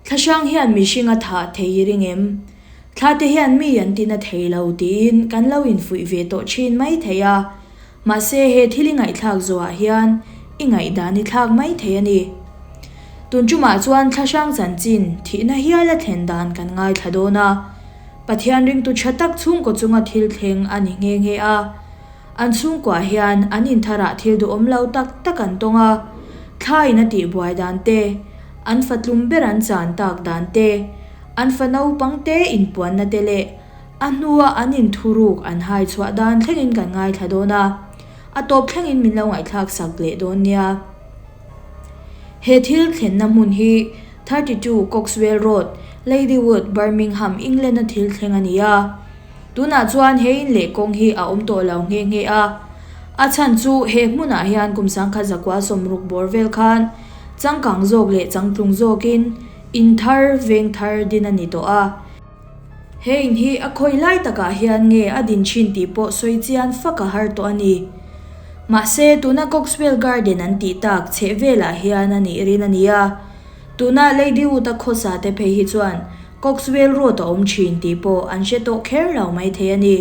Thlahrang hian mihring a thah thei i ring em? Thla te hian mi an tina thei lo tiin kan lo infuih ve tawh thin mai thei a. Mahse he thil i ngaihthlak zawhah hian i ngaihdan i thlak mai thei a ni. Tun tumah chuan thlahrang chanchin thihna hial a thlen dan kan ngaithla dawn a. Pathian ringtu tha tak chhungkaw chunga thil thleng a ni nghe nghe a. An chhungkuah hian an intharah thil duhawm lo tak tak an tawng a, thla in a tihbuai dan te, an fa tlum ber an chan tak dan te, an fa naupang te inpuanna te leh a hnua an inthuruk an hai chhuah dan thlengin kan ngaithla dawn a, a tawp thlengin min lo ngaihthlak sak leh dawn nia. He thil thlenna hmun hi 32 Coxwell Road, Ladywood, Birmingham, England-a thil thleng a ni a. Tunah chuan he in leh kawng hi a awm tawh lo nghe nghe a. A chhan chu he hmunah hian kum 19 60 bawr vel khan changkang zawk leh changtlung zawkin in thar, veng thar din a ni tawh a. He in hi a khawi lai takah hian nge a din thin tih pawh sawi chian fak a har tawh a ni. Mahse, tuna Coxwell Garden an tih tak chheh velah hian a nih rin a ni a. Tuna Ladywood-a khawsa te phei hi chuan Coxwell Road a awm thin tih pawh an hre tawh kher lo mai thei a ni.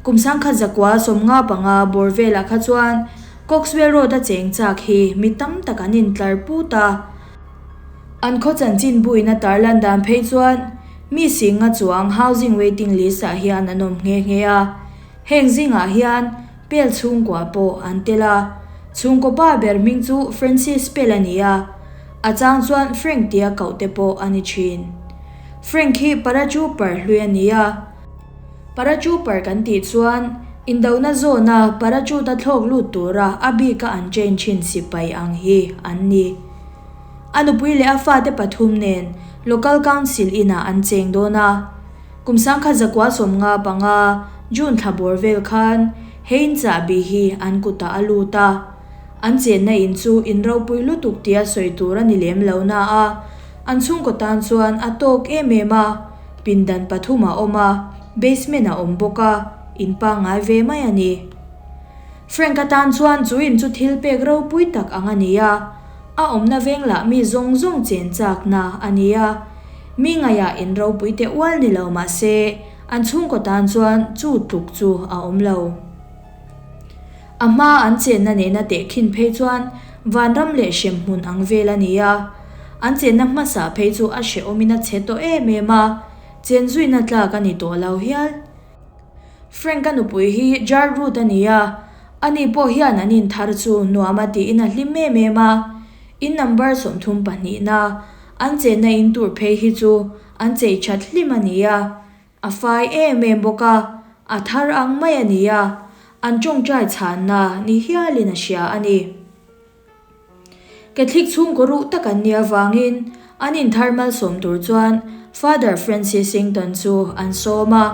Kum 1995 bawr velah kha chuan Coxwell Road a cheng chak hi mi tam tak an intlar put a. An khaw chanchin buina tarlan dan phei chuan mi singa chuang housing waiting list ah hian an awm nghe nghe a. Heng zingah hian Pell chhungkua pawh an tel a. Chhungkaw pa ber hming chu Francis Pell a ni a, a chang chuan Frank tia koh te pawh a ni thin. Frank hi paratrooper hlui a ni a. Paratrooper kan tih chuan indona zawna parachute a thlawk lut tura a bika an train thin sipai ang hi an ni. A nupui leh a fate pathum nen Local Council inah an cheng dawn a. Kum 1995 June thla bawr vel khan he in chahbi hi an kutah a lut a. An chenna in chu in ropui lutuk tia sawi tur a ni lem lo na a, an chhungkaw tan chuan a tawk em em a, pindan pathum a awm a, basement a awm bawk a, in pangngai ve mai a ni. Frank atan chuan chu in chu thil pek ropui tak ang a ni a, a awmna veng lah mi zawng zawng chen chakna a ni a. Mi ngaihah in ropui teh ual ni lo mah se, an chhungkaw tan chuan chu tluk chu a awm lo. A hma an chenna nena tehkhin phei chuan vanram leh hremhmun ang vel a ni a. An chenna hmasa phei chu a hrehawmin a chhe tawh em em a, chen zuina tlak a ni tawh lo hial. Frank-a nupui hi Gertrude a ni a, ani pawh hian an inthar chu nuam a tiin a hlim em em a. In number 30 pahnihna an chenna in tur phei hi chu an chei that hlim a ni a. A fai em em bawk a, a thar ang mai a ni a, an tawngtai chhanna ni hialin a hria a ni. Catholic chhungkaw ruh tak an nih avangin an inthar malsawm tur chuan Father Francis Sington chu an sawm a,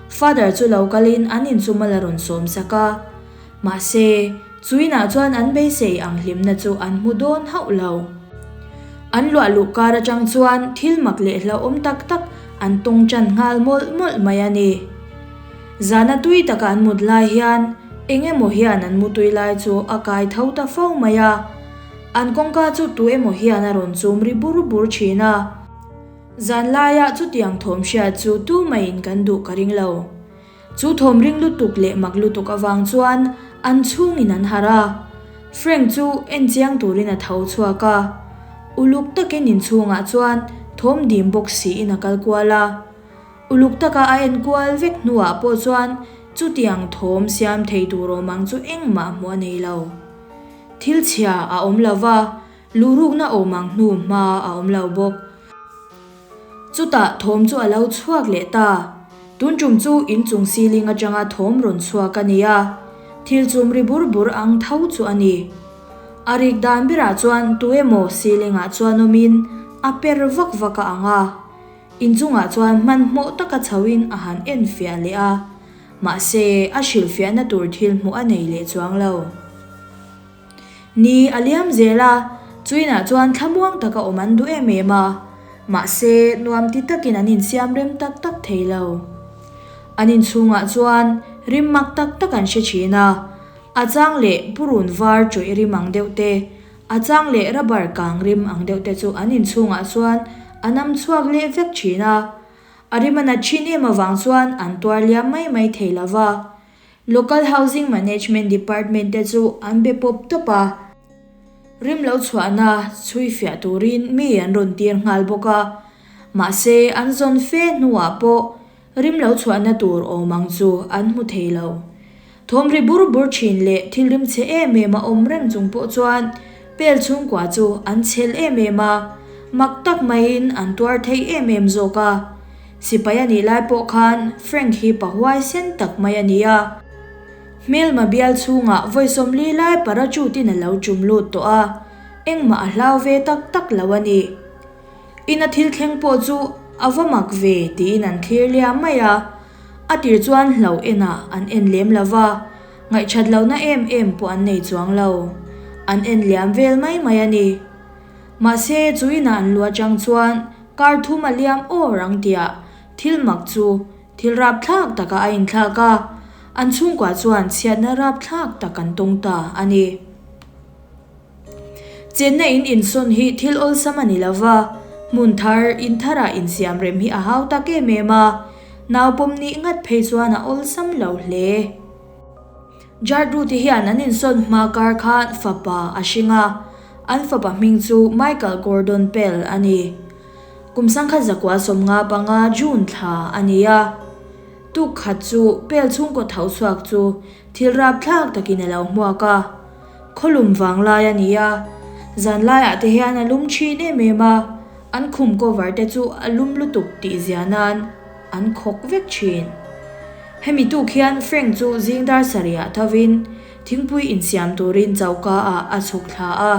Father chu lo kalin an inchum a la rawn sawm sak a. Mahse, chu inah chuan an beisei ang hlimna chu an hmu dawn hauh lo. An luah luh kar atang chuan thil mak leh hlauhawm tak tak an tawng tan nghal mawlh mawlh mai a ni. Zana tui taka an mut lai hian eng emaw hian an mutui lai chu a kai tho ta fo mai a. An kawngka chu tu emaw hian a rawn chum ri bur bur thin a. Zan laia chutiang thawm hriat chu tumaiin kan duh ka ring lo. Chu thawm ring lutuk leh mak lutuk avang chuan an chhungin an harh a. Frank chu en chiang turin a tho chhuak a. Uluk takin inchhungah chuan thawm dim bawk siin a kal kual a. Uluk taka a en kual vek hnuah pawh chuan chutiang thawm siam thei tur awm ang chu engmah hmuh a nei lo. Thil chhia a awm lo va, luhrukna awm ang hnu hma a awm lo bawk. Chutah thawm chu a lo chhuak leh ta. Tun tum chu inchung ceiling atanga thawm rawn chhuak a ni a, thil chum ri bur bur ang tho chu a ni. A rik dan berah chuan tu emaw ceiling ah chuan awmin a per vak vak a ang a. Inchungah chuan hmanhmawh taka chhoin a han enfiah leh a, mahse a hrilhfiahna tur thil hmuh a nei leh chuang lo. Ni a liam zel a, chuinah chuan thlamuang taka awm an duh em em a, mahse nuam ti takin an insiam rem tak tak thei lo. An inchhungah chuan rim mak tak tak an hre thin a, a chang leh purun var tawih rim ang deuh te, a chang leh rubber kang rim ang deuh te chu an inchhungah chuan a nam chhuak leh vek thin a. A rim a nat thin em avang chuan an tuar liam mai mai thei lo va. Local Housing Management Department te chu an be pawp tawp a. Rim lo chhuahna chhui fiah turin mi an rawn tir nghal bawk a. Mahse, an zawn fe hnuah pawh Rim lo chhuahna tur awm ang chu an hmu thei lo. Thawm ri bur bur thin leh thil rim chhe em em a awm reng chung pawh chuan Pel chhungkua chu an chhel em em a, mak tak maiin an tuar thei em em zawk a. Sipai a nih lai pawh khan Frank hi pa huaisen tak mai a ni a. Hmelma bial chhungah vawi 40 lai parachute-in a lo tum lut tawh a, engmah a hlau ve tak tak lo a ni. Ina thil thleng pawh chu a va mak ve tiin an thlir liam mai a, a tir chuan hlauh enah an en lem lo va, ngaihthat lohna em em pawh an nei chuang lo. An en liam vel mai mai a ni. Mahse, chu inah an lu atang chuan kar thum a liam awr ang tiah thil mak chu thil rapthlak takah a inthlak a, an chhungkua chuan chhiatna rapthlak tak an tawng ta a ni. Chenna in insawn hi thil awlsam a ni lo va, hmun thar, in tharah insiam rem hi a hau tak em em a, nau pawm nih ngat phei chuan a awlsam lo hle. Jardute hian an insawn hma kar khan fapa a hring a, an fapa hming chu Michael Gordon Pell a ni. Kum sangkhat 1995 June thla a ni a. Tuk khat chu Pell chhungkaw tho chhuak chu thil rapthlak takin a lo hmuak a. Khawlum vang lai a ni a, zan laiah te hian a lum thin em em a, an khum cover te chu a lum lutuk tih zia nan an khawk vek thin. Hemi tuk hian Frank chu zing dar sarihah thovin thingpui insiam turin choka ah a chhuk thla a,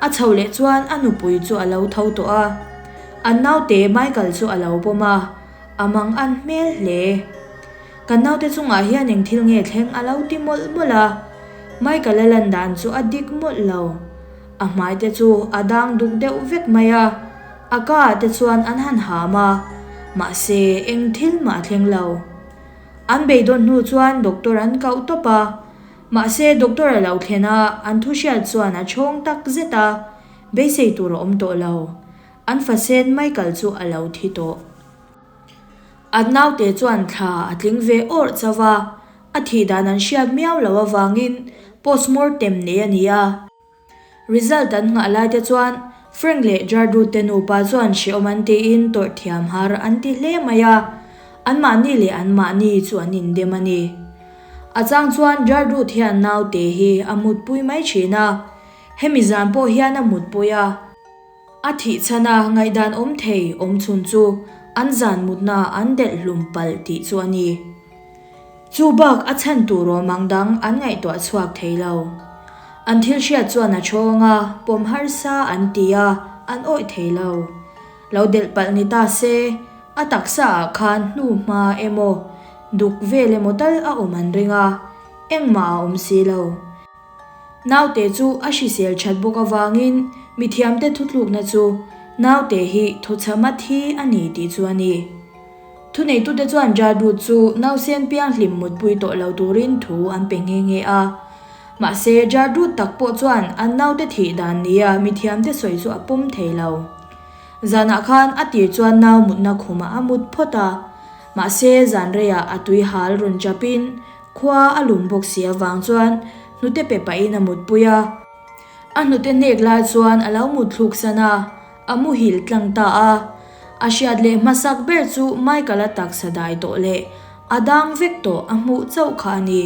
a chho leh chuan a nupui chu a lo tho tawh a, an naute Michael chu a lo pawm a, a mang an hmel hle. Kan naute chungah hian eng thil nge thleng a lo ti mawlh mawlh a, Michael-a lan dan chu a dik mawlh lo. A hmai te chu a dang duk deuh vek mai a, a ka ah te chuan an han ham a, mahse eng thil mah a thleng lo. An beidawn hnu chuan doctor an kauh tawp a, mahse doctor a lo thlen a, an thu hriat chuan a chhawng tak zet a, beisei tur a awm tawh lo. An fasen Michael chu a lo thi tawh. A naute chuan thla a tling ve awrh chauh a, a thih dan an hriat miau loh avangin postmortem nei a ni a. Result an nghah lai te chuan Frank leh Gertrude te nupa chuan hrehawm an tiin tawrh thiam har an ti hle mai a, anmahni leh anmahni chu an indem a ni. A chang chuan Gertrude hian naute hi a mutpui mai thin a, hemi zan pawh hian a mutpui a. A thih chhana ngaihdan awm thei awm chhun chu an zan mutna an delh hlum palh tih chu a ni. Chu bak a chhan tur awm ang dang an ngaihtuah chhuak thei lo. An thil hriat chuan a thawng a, pawm harsa an ti a, an awih thei lo. Lo delh palh ni ta se, a taksa ah khan hnu hma emaw, duk vel emaw tal a awm an ring a, engmah a awm si lo. Naute chu a hrisel that bawk avangin mithiamte thutlukna chu naute hi thawchhama thi a ni tih chu a ni. Thuneitute chuan Jadut chu nausen pianghlim mutpui tawh lo turin thu an pe nghe nghe a. Mahse, Jadut tak pawh chuan an naute thih dan nia mithiamte sawi chu a pawm thei lo. Zanah khan a tir chuan nau mutna khumah a mut phawt a. Mahse, zan reiah a tui hal rawn chapin Khua a lum bawk si avang chuan hnute pe pahin a mutpui a. A hnute hnek lai chuan a lo mut thluk san a, a muhil tlang ta a. A hriat leh hmasak ber chu Michael-a taksa dai tawh leh a dang vek tawh a hmuh chauh kha a ni.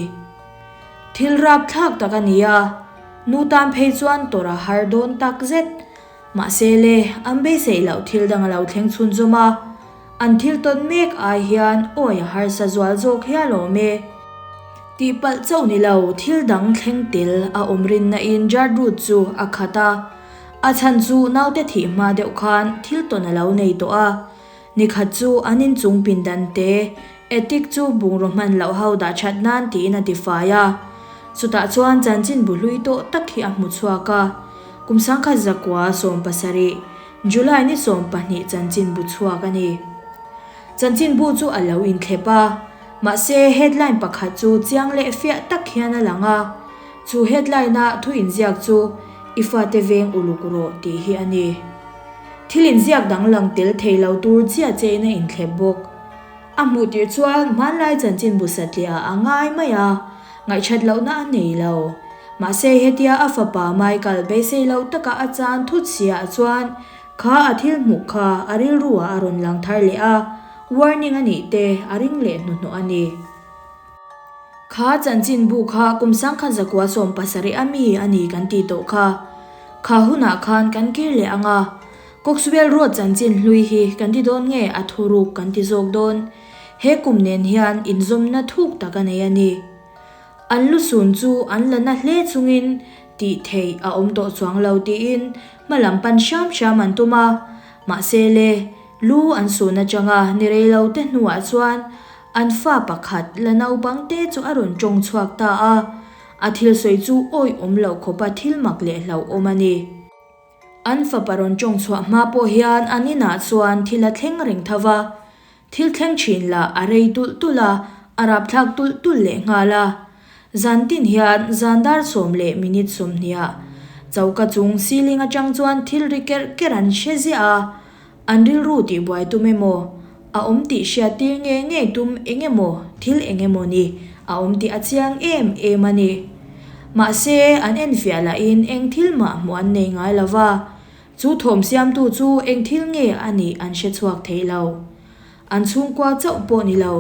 Thil rapthlak tak a ni a, nu tan phei chuan tawrh a har dawn tak zet. Mahse le, an beiseih loh thil dang a lo thleng chhunzawm a. An thil tawn mek ai hian awi a harsa zual zawk hial awm e. Tihpalh chauh ni lo, thil dang thleng tel a awm rinna in Gertrude chu a khat a. A chhan chu naute thih hma deuh khan thil tawn a lo nei tawh a. Nikhat chu an inchung pindan te, attic chu bungraw hman loh ho dah that nan tiin a tifai a. Chutah chuan chanchin bu hlui tawh tak hi a hmu chhuak a. Kum 1917. July ni 12 chanchinbu chhuak a ni. Chanchinbu chu a lo inthlep a, mahse headline pakhat chu chiang leh fiah tak hian a lang a. Chu headline-a thu inziak chu I fate veng uluk rawh tih hi a ni. Thil inziak danglam tel thei lo tur chiah chein a inthlep bawk. A hmuh tirh chuan hmanlai chanchinbu satliah a ngai mai a, ngaihṭhat lohna a nei lo. Mahse hetia a fapa Michael beisei loh taka a chan thut siah chuan kha a thil hmuh kha a rilru ah a rawn lang thar leh a, warning a nih te a ring leh hnuhnawh a ni. Kha chanchinbu kha kum sangkhat zakua 70 a mi a ni kan tih tawh kha. Kha hunah khan kan kir leh ang a, Coxwell Road chanchin hlui hi kan ti dawn nge a thuruk kan ti zawk dawn? He kum nen hian inzawmna thuk tak a nei a ni. An lusun chu an la na hle chungin tih theih a awm tawh chuang lo tiin hma lam pan hram hram an tum a, mahse le, lu an sun atanga ni rei lo te hnuah chuan an fa pakhat la naupang te chu a rawn tawng chhuak ta a, a thil sawi chu awih awm loh khawpa thil mak leh hlauhawm a ni. An fapa rawn tawng chhuah hma pawh hian an inah chuan thil a thleng reng tho va, thil thleng thin lah a rei tulh tulh a, a rapthlak tulh tulh leh nghal a. Zan tin hian zan dar sawm leh minute sawmhniah choka chung ceiling atang chuan thil ri kerh kerh an hre ziah a, an rilru tihbuai tum emaw, a awm tih hriat tir ngei ngei tum eng emaw thil eng emaw ni a awm tih a chiang em em a ni. Mahse, an enfiah lahin eng thil mah hmuh an nei ngai lo va, chu thawm siamtu chu eng thil nge a nih an hre chhuak thei lo. An chhungkua chauh pawh ni lo,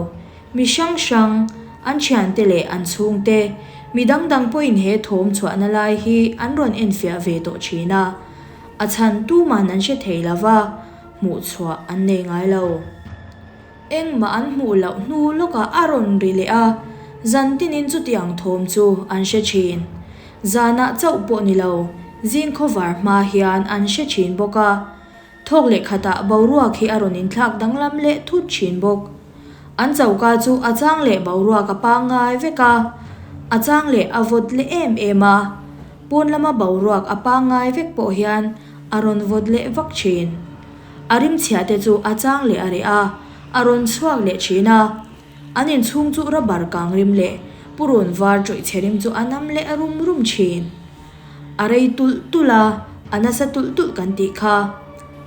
mi hrang hrang, an thiante leh an chhungte, mi dang dang pawhin he thawm chhuahna lai hi an rawn enfiah ve tawh thin a, a chhan tuman an hre thei lo va, hmuh chhuah an nei ngai lo. Engmah an hmuh loh hnu lawkah a rawn ri leh a, zan tinin chutiang thawm chu an hre thin. Zanah chauh pawh ni lo, zing khawvar hma hian an hre thin bawk a. Thawk leh khatah boruak hi a rawn inthlak danglam leh thut thin bawk. An choka chu a chang leh boruak a pangngai vek a, a chang leh a vawt leh em em a. Pawn lama boruak a pangngai vek pawh hian a rawn vawt leh vak thin. A rimchhia te chu a chang leh a reh a, a rawn chhuak leh thin a. An inchhung chu rubber kang rim leh purun var tawih chhe rim chu a nam leh rum rum thin. A rei tulh tulh a, a nasa tulh tulh kan tih kha.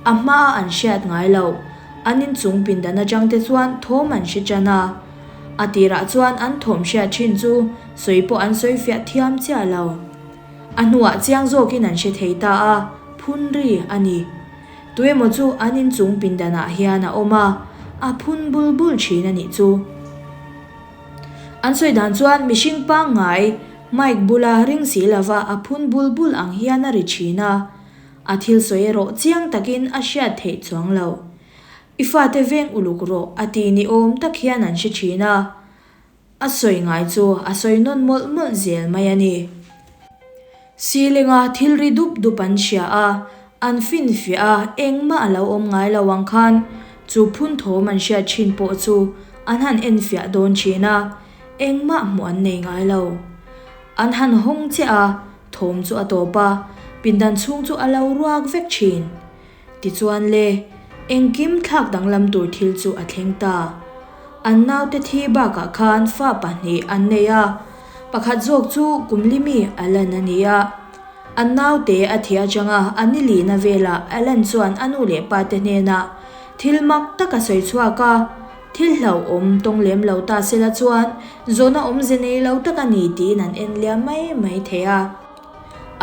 A hmaa an hriat ngai loh, an inchung pindan atang te chuan thawm an hre tan a. A tirah chuan an thawm hriat thin chu sawi pawh an sawi fiah thiam chiah lo. A hnuah chiang zawkin an hre thei ta a, phun ri a ni. Tuemaw chu an inchung pindanah hian a awm a, a phun bul bul thin a nih chu. An sawi dan chuan mihring pangngai mic bula ring si lova a phun bul bul ang hian a ri thin a, a thil sawi erawh chiang takin a hriat theih chuang lo. I fate veng uluk rawh a ti ni awm tak hian an hre thin a. A sawi ngai chu a sawi nawn mawlh mawlh zel mai a ni. Silinga thil ri dup dup an hria a, an finfiah a, engmah a lo awm ngai lo ang khan chu phun thawm an hriat thin pawh chu an han enfiah dawn thin a, engmah hmuh an nei ngai lo. An han hawng chiah a, thawm chu a tawp a, pindan chhung chu a lo ruak vek thin. Tichuan le, engkim thlak danglam tur thil chu a thleng ta. An naute thi bakah khan fa pahnih an nei a, pakhat zawk chu Kumlimi Alan a ni a. An naute a thi atanga a ni lihna velah Alan chuan a nu leh pate hnenah thil mak tak a sawi chhuak a, thil hlauhawm tawng lem lo ta sela chuan zawhna awmze nei lo tak a ni tiin an en liam mai mai thei a.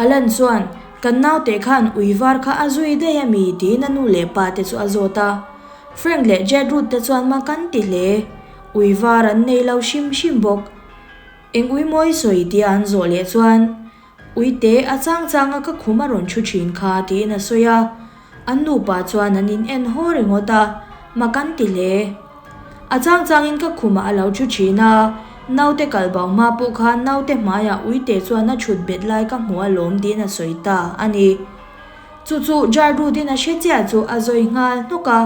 Alan chuan, Kan naute khan ui var kha a zui daih a mi? tiin a nu leh pa te chu a zawt a. Frank leh Jedrud te chuan mak an ti hle. Ui var an nei lo hrim hrim bawk. Eng ui mawi sawi tia an zawh leh chuan, Ui te a chang chang a ka khum a rawn thu thin kha tiin a sawi a. An nupa chuan an in en haw ringawt a, mak an ti hle. A chang changin ka khumah a lo thu thin a, naute kal bau hma pawh khan naute hmaiah uite chuan a thut bet lai ka hmu alawm tiin a sawi ta a ni. Chu chu Jardutin a hre chiah chu a zawi nghal hnawk a,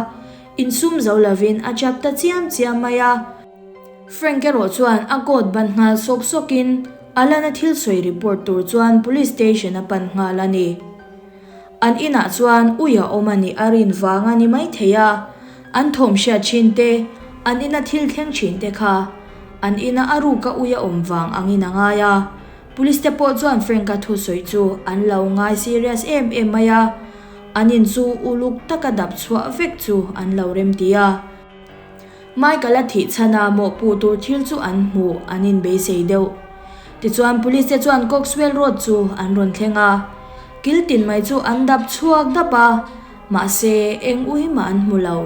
insum zo lovin a chap ta chiam chiam mai a. Frank erawh chuan a coat ban nghal sawk sawkin Alana thil sawi report tur chuan police station a pan nghal a ni. An inah chuan ui a awm a nih a rin vang a ni maithei a, an thawm hriat thin te, an ina thil thleng thin te kha an ina a ruka ui a awm vang angin a ngai a. Police te pawh chuan Frank-a thusawi chu an lo ngai serious em em mai a. An in chu uluk taka dap chhuah vek chu an lo remti a. Michael-a thih chhana mawhpuh tur thil chu an hmuh an inbeisei deuh. Tichuan Police te chuan Coxwell Road chu an rawn thleng a, kil tin mai chu an dap chhuak dap a, mahse eng ui mah an hmu lo.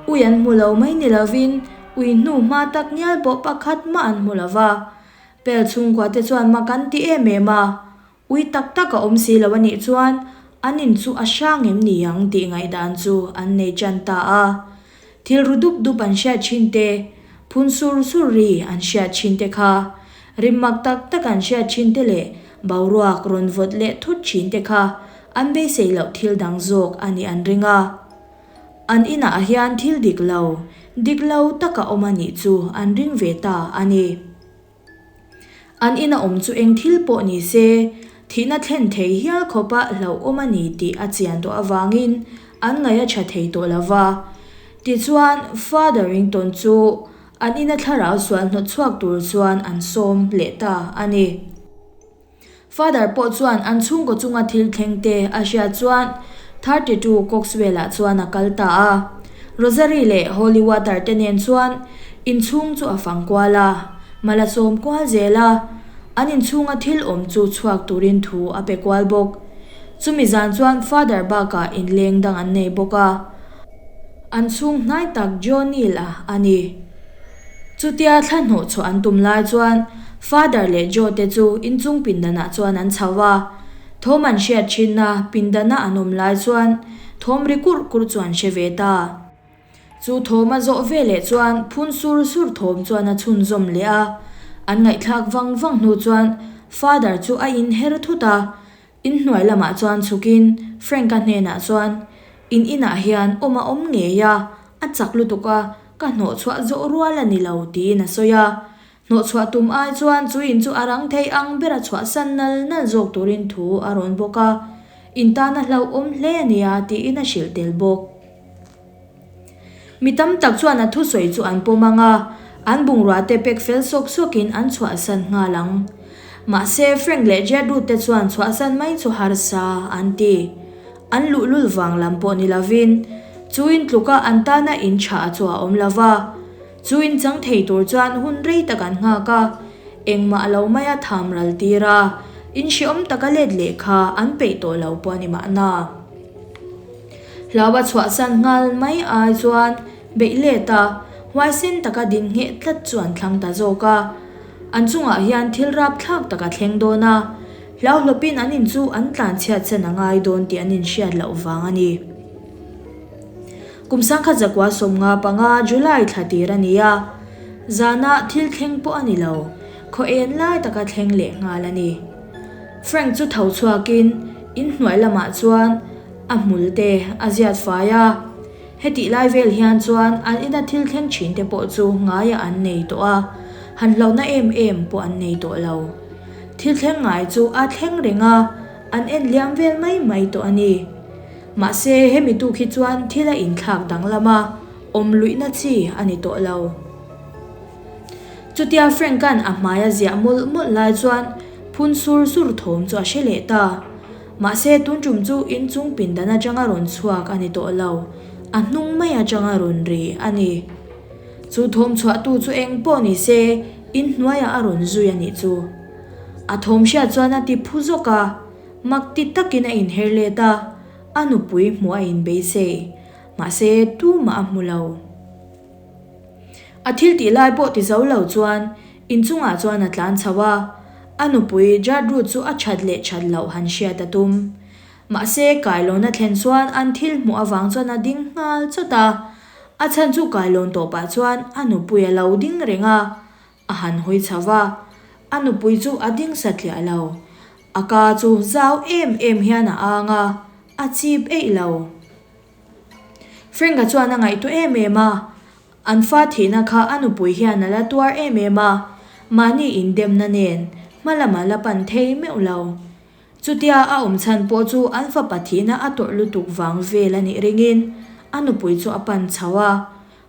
Ui an hmu lo mai ni lovin ui hnu hma tak ngial pawh pakhat mah an hmu lo va. Pel chhungkua te chuan mak an ti em em a, Ui tak tak a awm si lo a nih chuan an in chu a hrang em ni ang tih ngaihdan chu an nei tan ta a. Thil ru dup dup an hriat thin te, phun sur sur ri an hriat thin te kha, rim mak tak tak an hriat thin te leh boruak rawn vawt leh thut thin te kha an beisei loh thil dang zawk a nih an ring a. An inah hian thil dik lo, dik lo tak a awm a nih chu an ring ve ta a ni. An ina awm chu eng thil pawh ni se, thihna thlen thei hial khawpa hlauhawm a ni tih a chian tawh avangin an ngaih a tha thei tawh lo va. Tichuan, Father Rington chu an ina thlarau sual hnawt chhuak tur chuan an sawm leh ta a ni. Father pawh chuan an chhungkaw chunga thil thleng te a hriat chuan 32 Coxwell ah chuan a kal ta a. Rosary leh Holy Water te nen chuan inchhung chu a fang kual a, mal a sawm kual zel a, an inchhunga thil awm chu chhuak turin thu a pe kual bawk. Chumi zan chuan Father bakah inleng dang an nei bawk a, an chhung hnai tak Joe Neal-a a ni. Chutia thla hnawh chhuah an tum lai chuan Father leh Joe te chu inchung pindanah chuan an chho a. Thawm an hriat thinna pindana an awm lai chuan thawm ri kurh kurh chu an hre ve ta. Chu thawm a zawh ve leh chuan phun sur sur thawm chuan a chhunzawm leh a. An ngaihthlak vang vang hnu chuan Father chu a inher thut a. Inhnuai lamah chuan chhukin Frank-a hnenah chuan, In inah hian awm a awm ngei a, a chak lutuk a, ka hnawhchhuah zawh rual a ni lo, tiin a sawi a. Hnawhchhuah tum ai chuan chu in chu a rang thei ang bera chhuahsan nal nal zawk turin thu a rawn bawk a, In tan a hlauhawm hle a nia, tiin a hrilh tel bawk. Mi tam tak chuan a thusawi chu an pawm ang a, an bungrua te pek fel sawk sawkin an chhuahsan nghal ang. Mahse, Frank leh Jedrud te chuan chhuahsan mai chu harsa an ti. An luhlul vang lam pawh ni lovin, chu in tluka an tana in tha chu a awm lo va. Chu in chang thei tur chuan hun rei tak an nghak a, engmah lo maia tham ral tir a, in hreawm taka let leh kha an peih tawh lo pawh a ni mahna. Hlau a chhuahsan nghal mai ai chuan beih let a, huaisen taka din ngheh tlat chu an thlang ta zawk a. An chungah hian thil rapthlak tak a thleng dawn a, hlauhlawpin an in chu an tlanchhiatsan a ngai dawn tih an inhriat loh vang a ni. Kum sangkhat zakua 15 July thla tir a ni a, zanah thil thleng pawh a ni lo, khaw en lai taka thleng leh nghal a ni. Frank chu tho chhuakin inhnuai lamah chuan a hmul te a ziat fai a. Hetih lai vel hian chuan an ina thil thleng thin te pawh chu ngaiah an nei tawh a, han hlauhna em em pawh an nei tawh lo. Thil thleng ngai chu a thleng reng a, an en liam vel mai mai tawh a ni. Mahse hemi tuk hi chuan thil a inthlak danglam a, awm luihna chi a ni tawh lo. Chutia Frank-a'n a hmai a ziah mawlh mawlh lai chuan phun sur sur thawm chu a hre leh ta. Mahse tun tum chu inchung pindan atanga rawn chhuak a ni tawh lo, a hnung mai atanga rawn ri a ni. Chu thawm chhuahtu chu eng pawh ni se inhnuaiah a rawn zui a nih chu. A thawm hriat chuan a ti phu zawk a, mak ti takin a inher let a, a nupui hmuh a inbeisei. Mahse tumah a hmu lo. A thil tih lai pawh ti zo lo chuan inchungah chuan a tlan chho a, a nupui Jadru chu a that leh that loh han hriat a tum. Mahse, kailawn a thlen chuan an thil hmuh avang chuan a ding nghal chawt a, a chhan chu kailawn tawpah chuan a nupui a lo ding reng a, a han hawi chho va, a nupui chu a ding satliah lo, a ka chu zau em em hian a ang a, a chip eih lo. Frank-a chuan a ngaihtuah em em a, an fa thihna kha a nupui hian a la tuar em em a, mahni indemna nen hma lam a la pan thei meuh lo. Chutia a awm chhan pawh chu an fapa thihna a tawrh lutuk vang vel a nih ringin a nupui chu a pan chho a,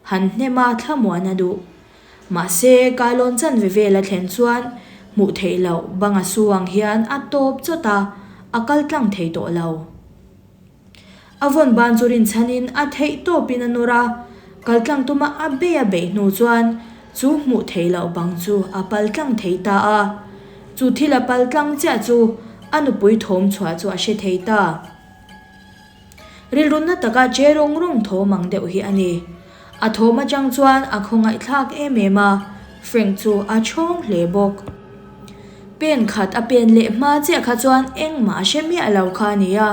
han hnem a thlamuan a duh. Mahse, kailawn chanve vel a thlen chuan hmuh theih loh bang a su ang hian a tawp chawt a, a kal tlang thei tawh lo. A vawn ban chu rinchhanin a theih tawpin a nawr a, kal tlang tuma a bei a beih hnu chuan chu hmuh theih loh bang chu a pal tlang thei ta a. Chu thil a pal tlang chiah chu a nupui thawm chhuah chu a hre thei ta. Rilrunna taka che rawng rawng thawm ang deuh hi a ni. A thawm atang chuan a khawngaihthlak em em a, Frank chu a chhawng hle bawk. Pen khat a pen leh hma chiah kha chuan engmah a hre miah lo kha a ni a,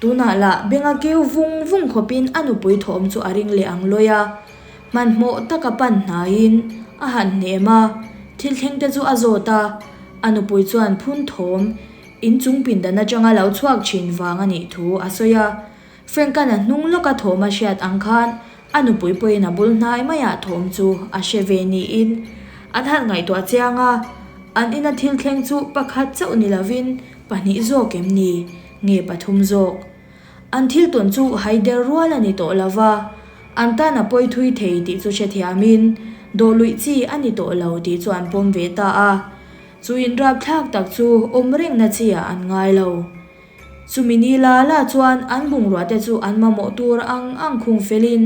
tunah lah benga keu vung vung khawpin a nupui thawm chu a ring leh ang lawi a. Hmanhmawh taka pan hnaiin a han hnem a, thil thleng te chu a zawt a, a nupui chuan phun thawm inchung pindan atanga lo chhuak thin vang a nih thu a sawi a. Frank-a'n a hnung lawka thawm a hriat ang khan a nupui pawhin a bul hnai maiah thawm chu a hre ve niin an han ngaihtuah chiang a, an ina thil thleng chu pakhat chauh ni lovin pahnih zawk em ni nge pathum zawk? An thil tawn chu haider rual a ni tawh lo va, an tan a pawi thui thei tih chu hrethiamin dawh luih chi a ni tawh lo tih chu an pawm ve ta a, chu inrapthlak tak chu awm rengna chi ah an ngai lo. Chumi ni la la chuan an bungrua te chu an mamawh tur ang ang khung felin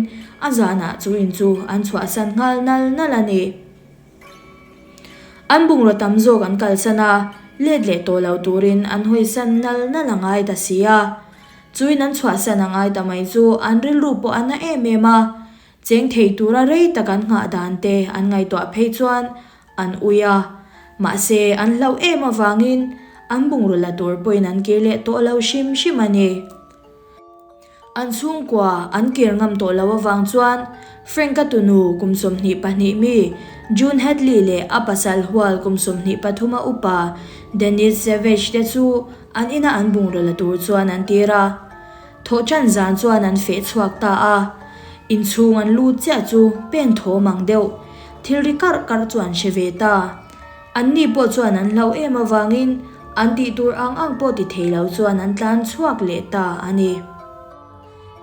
a zanah chu in chu an chhuahsan nghal nal nal a ni. An bungrua tam zawk an kalsan a, let leh tawh lo turin an hawisan nal nal a ngai ta si a. Chu in an chhuahsan a ngai ta mai chu an rilru pawh a na em em a, cheng thei tura rei tak an nghah dan te an ngaihtuah phei chuan An ui a, mahse an hlauh em avangin an bungraw la tur pawhin an kir leh tawh lo hrim hrim a ni. An chhungkua an kir ngam tawh lo avang chuan Frank-a tunu kum 22 mi June Hadley leh a pasal hual kum 23 a upa Dennis Savage te chu an ina an bungraw la tur chuan an tir a. Thawhṭan zan chuan an feh chhuak ta a, inchhung an lut chiah chu pen thawm ang deuh thil ri karh karh chu an hre ve ta. Anni pawh chuan an hlauh em avangin an tih tur ang ang pawh ti thei lo chuan an tlan chhuak leh ta a ni.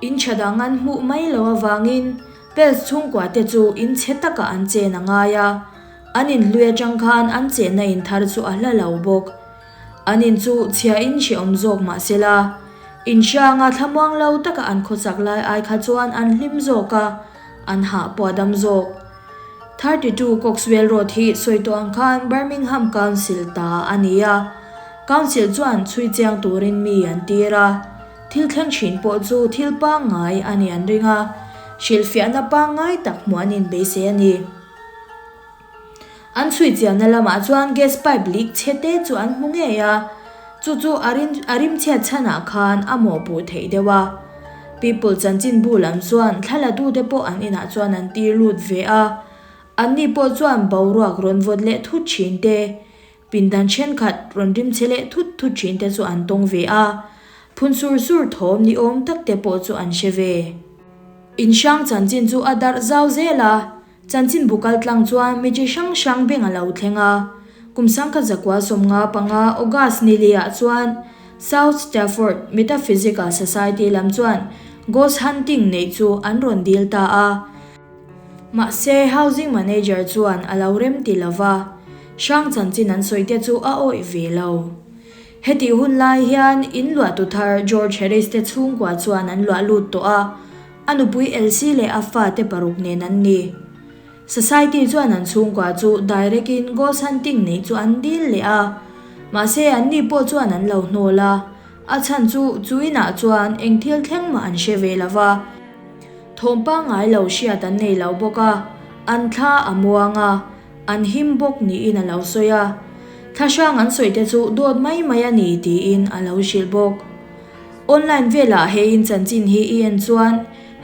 In tha dang an hmuh mai lo avangin Pels chhungkua te chu in chhe takah an chen a ngai a, an inhlui atang khan an chenna in thar chu a hla lo bawk. An in chu chhia in hrehawm zawk mah se la, in hranga thlamuang lo taka an khawchak lai ai kha chuan an hlim zawk a, an hah pawh a dam zawk. 32 Coxwell Road hi sawi tawh ang khan Birmingham Council ta a ni a, Council chuan chhui chiang turin mi an tir a, thil thleng thin pawh chu thil pangngai a nih an ring a, hrilhfiahna pangngai tak hmuh an inbeisei a ni. An chhui chianna lamah chuan gas pipe leak chhe te chu an hmu ngei a, chu chu a rin a rimchhiat chhanah khan a mawhpuh theih deuh a. People chanchinbu lam chuan thlalatute pawh an inah chuan an tir lut ve a, anni pawh chuan boruak rawn vawt leh thut thin te, pindan thenkhat rawn rimchhe leh thut thut thin te chu an tawng ve a, phun sur sur thawm ni awm tak te pawh chu an hre ve. Inhrang chanchin chu a darh zau zel a, Chanchinbu kaltlang chuan mi chi hrang hrang beng a lo thleng a. Kum sangkhat zakua 55 August ni liah chuan South Stafford Metaphysical Society lam chuan ghost hunting neih chu an rawn dil ta a. Mahse housing manager chuan a lo rem ti lo va, hrang chanchin an sawi te chu a awih ve lo. Hetih hun lai hian in luahtu thar George Harris te chhungkua chuan an luah lut tawh a. A nupui Elsie leh a fate paruk nen an ni. Society chuan an chhungkua chu direct in ghost hunting neih chu an dil leh a. Mahse anni pawh chuan an lo hnawl a. A chhan chu chu inah chuan eng thil thleng mah an hre ve lo va. Thawm pangngai lo hriat an nei lo bawk a, an thla a muang a, an him bawk niin a lo sawi a. Thlahrang an sawi te chu dawt mai mai a ni tiin a lo hrilh bawk. Online velah he in chanchin hi i en chuan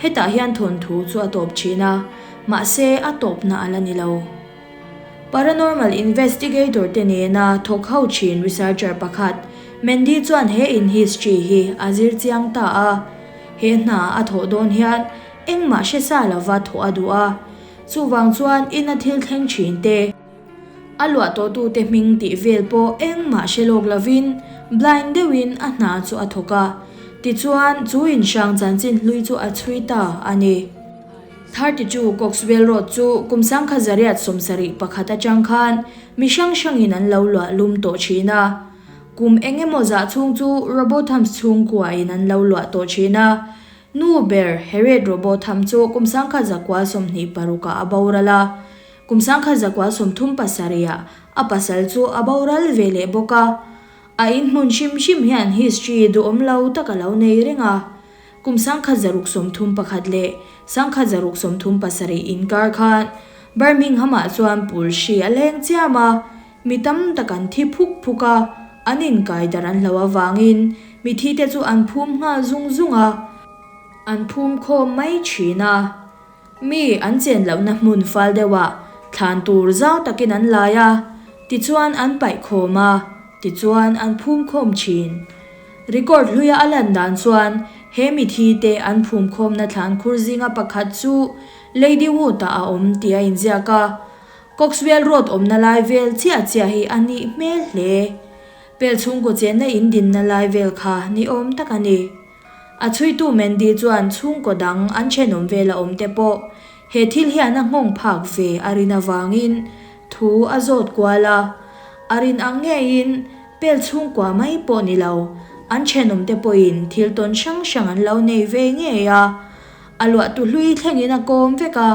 hetah hian thawnthu chu a tawp thin a, mahse a tawpna a la ni lo. Paranormal investigator te nena thawk ho thin researcher pakhat Mandy chuan he in history hi a zir chiang ta a, he hna a thawh dawn hian engmah hre sa lova thawh a duh a, chuvang chuan ina thil thleng thin te, A luah tawhtute hming tih vel pawh engmah hre lawk lovin blind deuhin a hna chu a thawk a, tichuan chu inhrang chanchin hlui chu a chhui ta a ni. 32 Coxwell Road chu kum 1971 atang khan mi hrang hrangin an lo luah lum tawh thin a. Kum eng emaw zah chhung chu Robothams chhungkua in an lo luah tawh thin a. Nu ber Harriet Robotham chu kum 1926 ah a boral a. Kum 1937 ah a pasal chu a boral ve leh bawk a. A inhmun hrim hrim hian history duhawm lo tak a lo nei reng a. Kum 1631 leh 1637 inkar khan Birmingham-ah chuan pul hri a leng chiam a, mi tam tak an thi phuk phuk a, an inkai darh an hlauh avangin mithi te chu an phum nghal zung zung a, an phum khawm mai thin a. Mi an chen lohna hmun fal deuhah thlan tur zau takin an lai a, tichuan an paih khawm a, tichuan an phum khawm thin. Record hluia a lan dan chuan he mithi te an phum khawmna thlan khur zinga pakhat chu Lady Wood-ah a awm tih a inziak a, Coxwell Road awmna lai vel chiah chiah hi a nih hmel hle. Pel chhungkaw chenna in dinna lai vel kha ni awm tak a ni. A chhuitu Mandy chuan chhungkaw dang an thenawm vela awm te pawh he thil hian a nghawng phak ve a rin avangin thu a zawt kual a. A rin ang ngeiin pel chhungkua mai pawh ni lo, an thenawm te pawhin thil tawn hrang hrang an lo nei ve ngei a. A luahtu hlui thlengin a kawm vek a.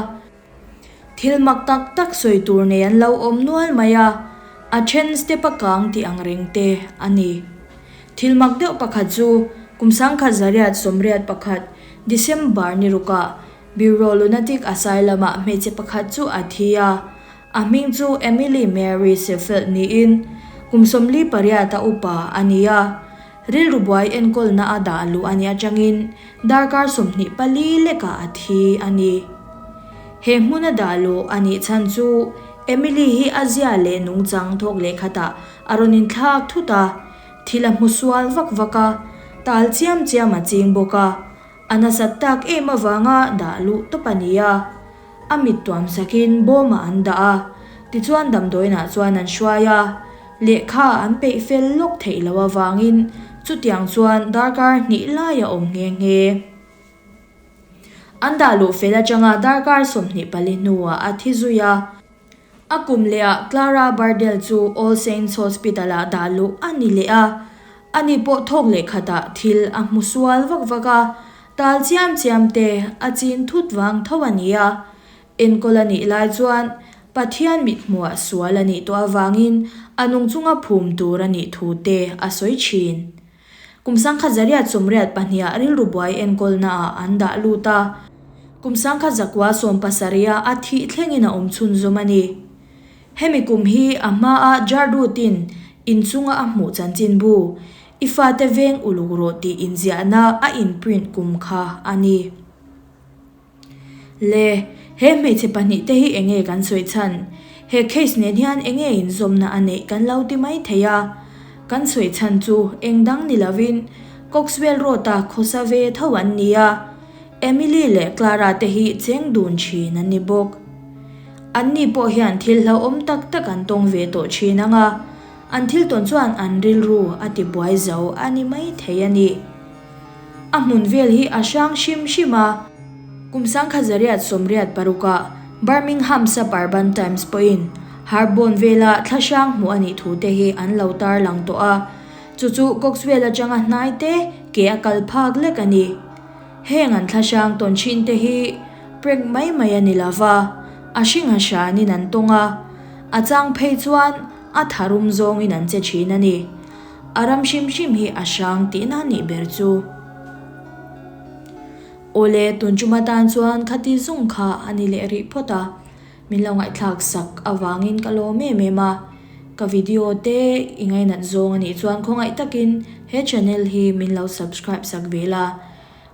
Thil mak tak tak sawi tur nei an lo awm nual mai a, a then step a kang tih ang reng te a ni. Thil mak deuh pakhat chu kum 1981 December ni rukah Bureau Lunatic Asylum ah hmeichhe pakhat chu a thi a, a hming chu Emily Mary Sheffield niin kum 48 a upa a ni a, rilru buai enkawlna a dah luh a nih atangin Darkar 24 lekah a thi a ni. He hmuna dah luh a nih chhan chu Emily hi a zia leh nungchang thawk leh khatah a rawn inthlak thut a, thil a hmu sual vak vak a, tal chiam chiam a ching bawk a, a nasat tak em avanga dah luh tawp a ni a. A mit tuam sakin bawmah an dah a, tichuan damdawiinah chuan an hruai a. Lehkha an peih fel lawk theih loh avangin chutiang chuan darkar hnih lai a awm nghe nghe. An dah luh fel atanga darkar 24 hnuah a thi zui a. A kum lehah Clara Bardell chu All Saints Hospital-ah dah luh a ni leh a. Ani pawh thawk leh khatah thil a hmu sual vak vak a, tal chiam chiam te a chin thut vang tho a ni a. Enkawl a nih lai chuan Pathian mithmuah sual a nih tawh avangin a nung chunga phum tur a nih thu te a sawi thin. Kum 1982 ah rilru buai enkawlnaah an dah lut a, kum 1970 ah a thih thlengin a awm chhunzawm a ni. Hemi kum hi a hmaa Jardutin inchunga a hmuh chanchinbu, I fate veng uluk rawh tih inziahna a inprint kum kha a ni. Le, he hmeichhe pahnihte hi enge kan sawi chhan? He case nen hian enge inzawmna a neih kan lo ti mai thei a. Kan sawi chhan chu eng dang ni lovin Coxwell Road-a khawsa ve tho an ni a, Emily leh Clara te hi cheng dun thin an ni bawk. Anni pawh hian thil hlauhawm tak tak an tawng ve tawh thin ang a, an thil tawn chuan an rilru a tibuai zo a ni mai thei a ni. A hmun vel hi a hrang hrim hrim a. Kum 1986 ah Birmingham Suburban Times pawhin Harborne vela thla hrang hmuh a nih thu te hi an lo tarlang tawh a, chu chu Coxwell atanga hnai te ke a kal phak lek a ni. Heng an thla hrang tawn thin te hi prank mai mai a ni lova, a hring a hranin an tawng a, a chang phei chuan a tharum zawngin an che thin a ni. A ram hrim hrim hi a hrang tihna nih ber chu. Awle, tun tum atan chuan khati zung kha a ni leh rih phawt a, min lo ngaihthlak sak avangin ka lawm em em a. Ka video te i ngainat zawng a nih chuan khawngaih takin he channel hi min lo subscribe sak ve la.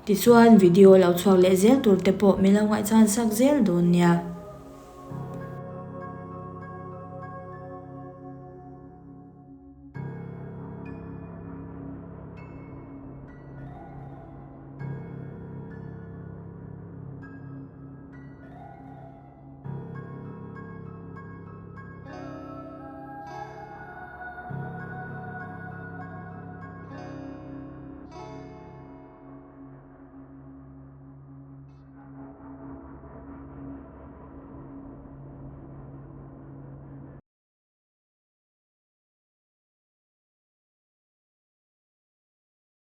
Tichuan video lo chhuak leh zel tur te pawh min lo ngaihchan sak zel dawn nia.